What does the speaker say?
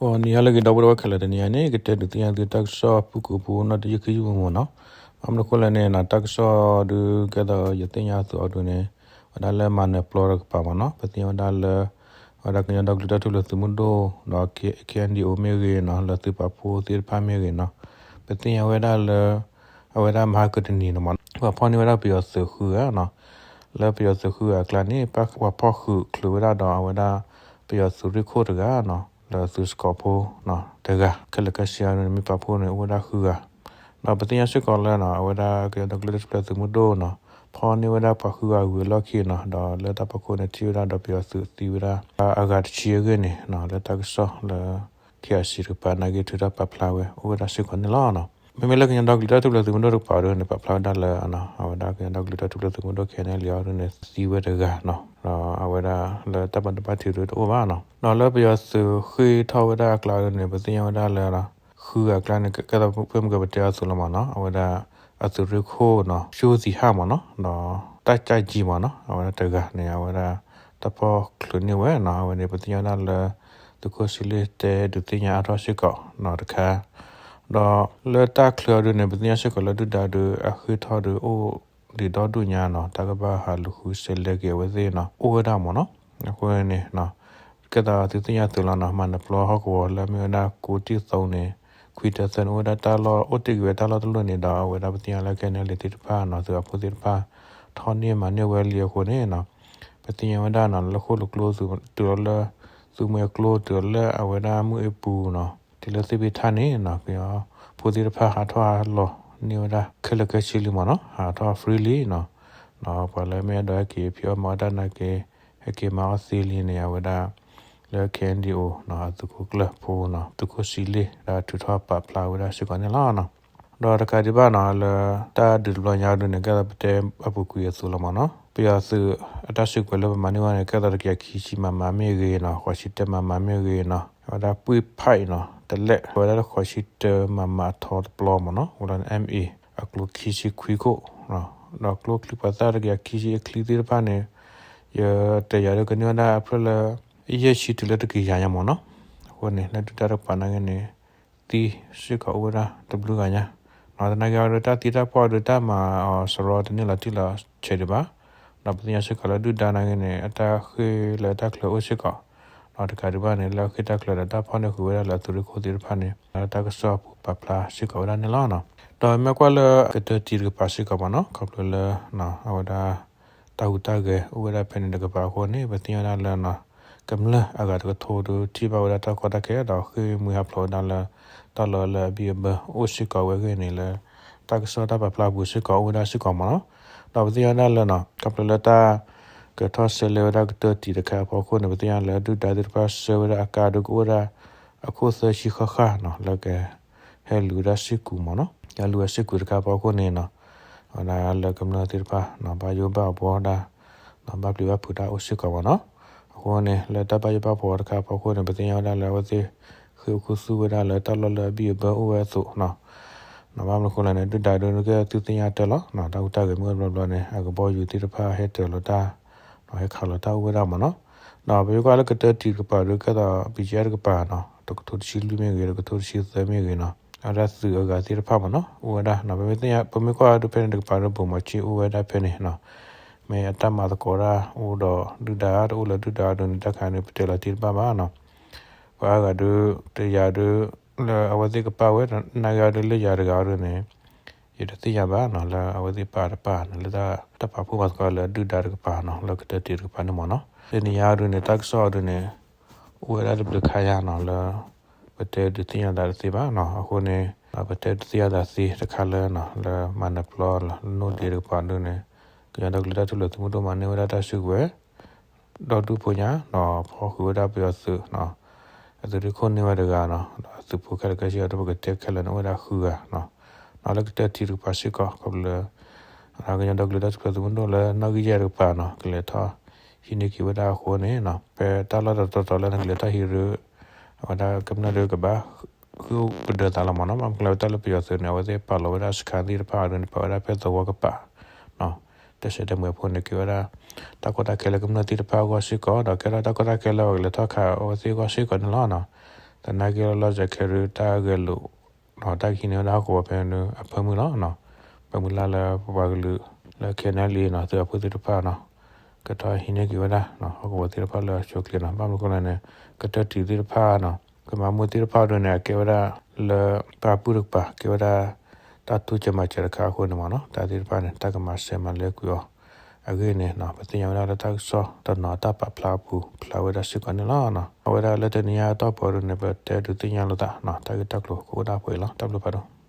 ဂီၤနံၤဟါလၢအဂ့ၤ ဒီပုၢ်ဝဲၢ်ခဲလၢာ်, တနံၤအံၤန့ၣ် ကတဲဒုးသ့ၣ်ညါသုတၢ်ကစီၣ်ဖုၣ်ကိာ်ဖိနီၣ်တယုၢ်ခံယုၢ်မုၢ်မုၢ်နီၤ. ဘၣ်မနုၤအဃိလဲၣ်န့ၣ်နီၤ, တၢ်ကစီၣ်ဒုးကဲသိးယသ့ၣ်ညါအသိးအီၤဒုးန့ၣ် ဝဲဒၣ်လၢမၤနၢၤပျီတကပၤမ့ၢ်နီၤ, ပသ့ၣ်ညါဝဲဒၣ်လၢ အဝဲဒၣ်ကညီဒီကလုာ်တၢ်ထူၣ်ဖျဲးသုးမုၢ်ဒိၣ် ဒီး K N D O မ့ၢ်ဂ့ၤနီၤ, လၢသုးပာ်ဖှိၣ်သ့ၣ်တဖၣ်မ့ၢ်ဂ့ၤနီၤ, ပသ့ၣ်ညါဝဲဒၣ်လၢ အဝဲဒၣ်မဟါကတနံၤန့ၣ်မ့ၢ်နီၤ, ပှၤဖီၣ်န့ၢ်ဝဲဒၣ်ပယီၤသုးဃုဂၤနီၤ. လၢပယီၤသုးဃုဂၤအကျါန့ၣ် ပှၤဖီၣ်ဃုာ်ချုးဝဲဒၣ်ဒီးအဝဲဒၣ် ပယီၤသုးရ့ၣ်ခိၣ်တဂၤနီၤ, လၢသုးစကီးဖိနီၤ တဂၤ, ခဲလၢာ်ခဲဆ့န့ၣ် မ့ၢ်ပာ်ဖှိၣ်န့ၣ် အိၣ်ဝဲဒၣ်ဃုဂၤ. ဒီးပသ့ၣ်ညါစ့ၢ်ကီးလၢနီၤ, အဝဲဒၣ်ကညီဒီကလုာ်တၢ်ထူၣ်ဖျဲးသုးမုၢ်ဒိၣ်နီၤ, ဖီၣ်န့ၢ်ဝဲဒၣ်ပှၤဃုဂၤဝံၤအလီၢ်ခံနီၤ, ဒီးလၢတၢ်ဖီခိၣ်န့ၣ် ထံၣ်ဝဲဒၣ်ဒီးပယီၤသုးသံဝဲဒၣ် အဂၤတဆံအဂ့ၢ်န့ၣ်နီၤ, လၢတၢ်ကစီၣ်လၢ K I C တကပၤနာ်က့ ထုးထီၣ်ပာ်ဖျါဝဲအိၣ်ဝဲဒၣ်စ့ၢ်ကီးန့ၣ်လီၤနီၤ. မ့မ့ၢ်လၢကညီဒီကလုာ်တၢ်ထူၣ်ဖျဲးသုးမုၢ်ဒိၣ်တကပၤဒုးန့ၣ် ပာ်ဖျါဝဲဒၣ်လၢ အဝဲဒၣ်ကညီဒီကလုာ်တၢ်ထူၣ်ဖျဲးသုးမုၢ်ဒိၣ် K N L A အီၤဒုးန့ၣ် သံဝဲတဂၤနီၤ, ဒီးအဝဲဒၣ်လၢတၢ်ဘၣ်ဒိဘၣ်ထံးဒုးတအိၣ်ဘၣ်နီၤ. ဒီးလၢပယီၤသုးဃ့ထီၣ်ဝဲဒၣ်အကျါဒုးန့ၣ် ပသ့ၣ်ညါဝဲဒၣ်လၢ ဃုဂၤအကျါန့ၣ် ကဲသိးဖဲမုၢ်ကပတဲအီၤသုးလီၤမ့ၢ်နီၤ, အဝဲဒၣ် အသုးရ့ၣ်ခိၣ်နီၤ ဖၠိသံဟၣ်မ့ၢ်နီၤ, ဒီးတၢ်ကၠၢ်ကၠံမ့ၢ်နီၤ, အဝဲဒၣ်တဂၤန့ၣ် အဝဲဒၣ် တၢ်ဖီၣ်ချုးန့ၢ်ဝဲနီၤ, အဝဲန့ၣ် ပသ့ၣ်ညါဝဲဒၣ်လၢ သုးခိၣ်စံလ့ၣ်တဲဒုးသ့ၣ်ညါအါထီၣ်စ့ၢ်ကီးနီၤတခါ. ဒီးလၢတၢ်ချုးအီၤဒုးန့ၣ် ပသ့ၣ်ညါစ့ၢ်ကီးလၢဒုၣ်ဒါဒုးအဃ့ထီၣ်ဒုးအိၣ်ဒံးဒီဒူၣ်ညါနီၤ, တၢ်ကဘၣ်ဟးလူၤဃုဆဲးလဲက့ၤအဝဲသ့ၣ်နီၤ အိၣ်ဝဲဒၣ်မ့ၢ်နီၤ. အဃိန့ၣ် ကဲသိးသုသ့ၣ်ညါသုးလီၤနီၤ, မၤနၢၤပျီဟီၣ်ကဝီၤလၢအမ့ၢ်ဝဲဒၣ် ကိးတံၢ်သုးန့ၣ် ခွံတၢသၢန့ၣ် အိၣ်ဝဲဒၣ်တၢ်လီၢ် အိၣ်တ့ၢ်က့ၤဝဲတၢ်လီၢ်တလီၢ်န့ၣ်ဒီး အဝဲဒၣ်ပသ့ၣ်ညါလၢ K N L A သ့ၣ်တဖၣ်နီၤ သုးအဖိသ့ၣ်တဖၣ် ထီၣ်န့ၢ်မၤန့ၢ်ဝဲလံအဃိန့ၣ်နီၤ, ပသ့ၣ်ညါဝဲဒၣ်နီၤ လၢဃိၣ်လိာ်ကျိ တုၤလီၤလၢ သူမွဲကျိ တုၤလီၤလၢအဝဲဒၣ်မုၢ်အ့ပူၤနီၤ, တုၤလၢသ့ၣ်ဖ့ၣ်ထၣ်န့ၣ်နီၤ, ပယီၤဖိသ့ၣ်တဖၣ်ဟးထီၣ်ဟးလီၤန့ၢ်ဝဲဒၣ်ခဲလၢာ်ခဲဆ့လံမ့ၢ်နီၤ, ဟးထီၣ် free လံနီၤ. ဒီးပှၤလၢမ့ၢ်အဲၣ်ဒိးဟဲက့ၤဖံးအီၣ်မၤအီၣ်တၢ်နာ်က့ ဟဲက့ၤမၤအီၣ်သ့လံန့ၣ် အဝဲဒၣ် လၢ K N D O နီၤ အသုးခိၣ်ကျၢၢ်ဖိနီၤ သုးခိၣ်စံလ့ၣ် ဒၣ်ထုးထီၣ်ပာ်ဖျါဝဲဒၣ်စ့ၢ်ကီးန့ၣ်လီၤနီၤ. ဒီးတကးဒံးဘၣ်နီၤ လၢတၢ်ဒုးတဘျီညါဒုးန့ၣ် ကဲသိးပတဲအပူၤကွံာ်အသိးလီၤမ့ၢ်နီၤ, ပယီၤသုးအတၢ်စုကဝဲၤလၢပမၤန့ၢ်ဝဲန့ၣ် ကဲသိးတကယၤခံဆံ မမ မ့ၢ်ဂ့ၤနီၤ, ဃိးဆံတၢ မမ မ့ၢ်ဂ့ၤနီၤ, အဝဲဒၣ် ပှံၢ်ဖၣ်နီၤ တလဲၣ် အဝဲဒၣ်လၢဃိးဆံတၢ မမ အထီတပျီမ့ၢ်နီၤ, ဝဲလၢ M A အကျိခံဆံခွံခိၣ်, ဒီးကျိချံပှၤသၣ်တကယၤခံဆံအချံသ့ၣ်တဖၣ်န့ၣ် ယတယၤဒုးကန့ၢ်ဝဲဒၣ်အဖျၢၣ်လၢ ယဲၢ်ဆံတုၤလၢတကယၤညါမ့ၢ်နီၤ. အဃိန့ၣ် လၢဒုၣ်ဒါတကပၤနာ်က့န့ၣ် သံစ့ၢ်ကီးအိၣ်ဝဲဒၣ်တဘျုးဂၤညါ, ဒီးသနာ်က့အီၤဒုး တၢ်သံတၢ်ပှၢ်အီၤဒုး တၢ်မၤအီၤစရီတန့ၢ်လီၤတံၢ်လီၤဆဲးဒံးဘၣ်. ဒီးပသ့ၣ်ညါစ့ၢ်ကီးလၢဒုၣ်ဒါနာ်က့န့ၣ် အတၢ်ဃ့ၢ်လၢတၢ်ချၢအိၣ်စ့ၢ်ကီး, ဒီးတကးဒံးဘၣ်န့ၣ် လၢအဃ့ၢ်တၢ်ချၢဒီး တၢ်ဖီၣ်န့ၢ်ဃုာ်ဝဲဒၣ်လၢအသုးရ့ၣ်ခိၣ်သ့ၣ်တဖၣ်န့ၣ် လၢတၢ်ကစီၣ်အပူၤပာ်ဖျါစ့ၢ်ကီးဝဲဒၣ်န့ၣ်လီၤ. ဒီးမ့ၢ်ကွၢ်လၢကတၢၢ်တံၤတကပၤစ့ၢ်ကီးမ့ၢ်နီၤ, ခီဖျိလၢ အဝဲဒၣ် တၢ်ဟူးတၢ်ဂဲၤအိၣ်ဝဲဒၣ်ဖဲန့ၣ်တကပၤအဃိန့ၣ် ပသ့ၣ်ညါဝဲဒၣ်လၢ ကမျၢၢ်အဂၤတကထိဒုးထံၣ်ဘၣ်ဝဲဒၣ်တၢ်ကီတၢ်ခဲ ဒီးဃ့ၢ်မှံဟးဖျိးဝဲဒၣ်လၢ တၢ်လီၢ်လၢအဘံၣ်အဘၢအိၣ်စ့ၢ်ကီးဝဲအဂ့ၢ်န့ၣ်လၢ တၢ်ကစီၣ်တၢ်ပာ်ဖျါအပူၤစ့ၢ်ကီးအိၣ်ဝဲဒၣ်စ့ၢ်ကီးမ့ၢ်နီၤ. ဒီးပသ့ၣ်ညါဝဲဒၣ်လၢ ခီဖျိလၢတၢ်ကထီၣ်ဆဲးလဲဝဲဒၣ်ကတၢၢ်တံၤတခါအဖီခိၣ်န့ၣ် ပသ့ၣ်ညါလၢဒုၣ်ဒါသ့ၣ်တဖၣ်ဆှၢဝဲဒၣ်အကါဒုးကအိၣ်ဝဲဒၣ် အခိၣ်သၢဆံဃၣ်ဃၣ်နီၤ လၢက ဟဲလူၤဝဲဒၣ်စ့ၢ်ကီးမ့ၢ်နီၤ, ဟဲလူၤဝဲစ့ၢ်ကီးတခါအဖီခိၣ်န့ၣ်နီၤ, အဝဲဒၣ်လၢကမျၢၢ်သ့ၣ်တဖၣ် ဘၣ်ယိၣ်ဘၣ်ဘှီဒၣ် ဘၣ်ပျံၤဘၣ်ဖုးတၢ်အိၣ်စ့ၢ်ကီးမ့ၢ်နီၤ. အဃိန့ၣ် လၢတၢ်ဘၣ်ယိၣ်ဘၣ်ဘှီတခါအဖီခိၣ်န့ၣ် ပသ့ၣ်ညါဝဲဒၣ်လၢအဝဲသ့ၣ် ဃ့ၢ်အိၣ်ခူသူၣ်ဝဲဒၣ်လၢတၢ်လီၢ်လၢအဘံၣ်အဘၢအိၣ်ဝဲအသိးနီၤ. ဘၣ်မနုၤအဃိလဲၣ်န့ၣ် ဒုၣ်ဒါဒုးကဲသုသ့ၣ်ညါတၢ်လီၤ တၢ်ဟူးတၢ်ဂဲၤမ့ၢ်ဝဲတဘျီဘျီန့ၣ် အကဘီယူၤသ့ၣ်တဖၣ်ဟဲတၢၤလီၤတၢ် ဟဲခးလီၤတၢ်အိၣ်ဝဲဒၣ်မ့ၢ်နီၤ. ဒီးပမ့ၢ်ကွၢ်လၢကတၢၢ်တံၤတကပၤဒုး ကဲသိး ဘီကၠ့ တကပၤနီၤ တကထိတဆံလွံၢ်မ့ၢ်ဂ့ၤ တကထိတဆံသၢမ့ၢ်ဂ့ၤနီၤ အဝဲဒၣ်သုးအဂၤသ့ၣ်တဖၣ်မ့ၢ်နီၤ အိၣ်ဝဲဒၣ်နီၤ. ပမ့ၢ်ကွၢ်ဒုးဖဲန့ၣ်တကပၤဒုး ဘီကၠ့အိၣ်ဝဲဒၣ်ဖဲန့ၣ်နီၤ. မ့ၢ်အတၢ်မၤသကိးတၢ်အိၣ်ဒီးဒုၣ်ဒါတအိၣ်လၢဒုၣ်ဒါဒုးန့ၣ် တၢ်ခါန့ၣ် ပတဲလီၤတံၢ်တဘၣ်ဘၣ်နီၤ. ပှၤအါဂၤဒုး တယၤဒုး လၢအဝဲသ့ၣ်ကပာ်ဝဲ နာ်က့အီၤဒုးလၢယၤတဂၤအီၤဒုးန့ၣ် ယတသ့ၣ်ညါဘၣ်နီၤ လၢအဝဲသ့ၣ်ပာ်တပာ်န့ၣ် လၢတၢ်ပာ်ဖှိၣ်မၤသကိးလၢဒုၣ်ဒါတကပၤနီၤ လၢကတၢၢ်တံၤတကပၤန့ၣ်မ့ၢ်နီၤ. တနံၤညါအီၤဒုးန့ၣ် တၢ်ကစီၣ်အီၤဒုးန့ၣ် အိၣ်ဝဲဒၣ်တဘျုးခါယါနီၤ လၢ ပတဲဒုးသ့ၣ်ညါသးတသ့ဘၣ်နီၤ. အဃိန့ၣ် ပတဲဒုးသ့ၣ်ညါသးသ့တခါလၢနီၤ လၢမၤနၢၤပျီလီၤ နိၣ်ဒ့တကပၤဒုးန့ၣ် ကညီဒီကလုာ်တၢ်ထူၣ်ဖျဲးသုးမုၢ်ဒိၣ်မၤန့ၢ်ဝဲဒၣ်တၢ်စုကဝဲၤ ဒီဒူၣ်ဖိညါနီၤ ဖီၣ်ဃုာ်ဝဲဒၣ်ပယီၤသုးနီၤ အသုးရ့ၣ်ခိၣ်န့ၢ်ဝဲတဂၤနီၤ ဒီးအသုးဖိခဲလၢာ်ခဲဆ့အီၤဒုး ပကတဲခဲလၢာ်န့ၣ် အိၣ်ဝဲဒၣ်ဃုဂၤနီၤ. ဒီးလၢကတၢၢ်တံၤတကပၤစ့ၢ်ကီး ခီဖျိလၢ ကညီဒီကလုာ်တၢ်ထူၣ်ဖျဲးသုးမုၢ်ဒိၣ်လၢနီၣ်ဂံၢ်ယဲၢ်တကပၤနီၤ ကလဲၤထီၣ်ဟံးန့ၢ်က့ၤဝဲဒၣ်အဃိန့ၣ်နီၤ ဖဲတၢ်လီၢ်တတီၤတီၤလၢနကလဲၤထီၣ်ဟံးဒုး အဝဲဒၣ်ကမျၢၢ်ဒုးကဘၣ် ဃုကဒၢသးလီၤမ့ၢ်နီၤ. ဘၣ်မနုၤကျဲဝဲတၢ်လၢပယီၤသုးန့ၣ် အဝဲသ့ၣ်ပာ်လီၤဝဲဒၣ် စခန်း သ့ၣ်တဖၣ်အီၤဒုးန့ၣ် ပာ်ဝဲဒၣ်ဖဲသဝီကပၤနီၤ တၢ်ဆဲးတၢ်မှဲၤအဖီခိၣ်န့ၣ် ကဲဝဲဒၣ် တၢ်ကီတၢ်ခဲလၢကမျၢၢ်သ့ၣ်တဖၣ်အဂီၢ်စ့ၢ်ကီး ဒီးကဲထီၣ်တၢ်ကီတၢ်ခဲလၢအဝဲကလဲၤထီၣ်ခးအဝဲသ့ၣ်အဂီၢ်စ့ၢ်ကီးန့ၣ်လီၤနီၤ. သနာ်က့လီၤ လီၤစဲးခဲရူတၢ်ဂဲၤလိာ် တၢ်ကဟံးန့ၢ်ဝဲဒၣ်ဟီၣ်ကဝီၤဖဲန့ၣ် အဖၢမုၢ်လီၤ. ပမုၢ်လၢ်လၢပပှၤကလုာ်လၢ ခဲနလံနီၤ သုးအဖုသ့ၣ်တဖၣ်နီၤ ကထီၣ်ဟံးန့ၢ်က့ၤဝဲဒၣ် ဟီၣ်ကဝီၤသ့ၣ်တဖၣ်လၢအဆိအချ့နီၤ. ဘၣ်မနုၤအဃိလဲၣ်န့ၣ် ကတၢၢ်တံၤသ့ၣ်တဖၣ်နီၤ ကမၤမူသ့ၣ်တဖၣ်ဒ်န့ၣ် အကဲဝဲဒၣ်လၢ ပှၤပုၢ်တကပၤ ကဲဝဲဒၣ် တၢ်တူၢ်စၢၤမၤစၢၤတခါအဃိန့ၣ်မ့ၢ်နီၤ တၢ်သ့ၣ်တဖၣ်န့ၣ် တၢ်ကမၤစၢၤမၤလၢကွံာ်အီၤ အဂ့ၢ်န့ၣ် ပသ့ၣ်ညါဝဲဒၣ်လၢတၢ်ကစီၣ်တနီၤတၢ်ပာ်ဖျါအပူၤ ဖျါဝဲဒၣ်စ့ၢ်ကီးန့ၣ်လီၤ. အဝဲဒၣ်လၢတနံၤအံၤအတီၢ်ပူၤဒ်န့ၣ် ပတဲဒုးသ့ၣ်ညါလိာ်သး တၢ်ဂ့ၢ်တၢ်ကျိၤကအိၣ်ဒၣ်ပှဲၤအံၤလီၤ. တၢ်ဘျုးဖးဒိၣ်.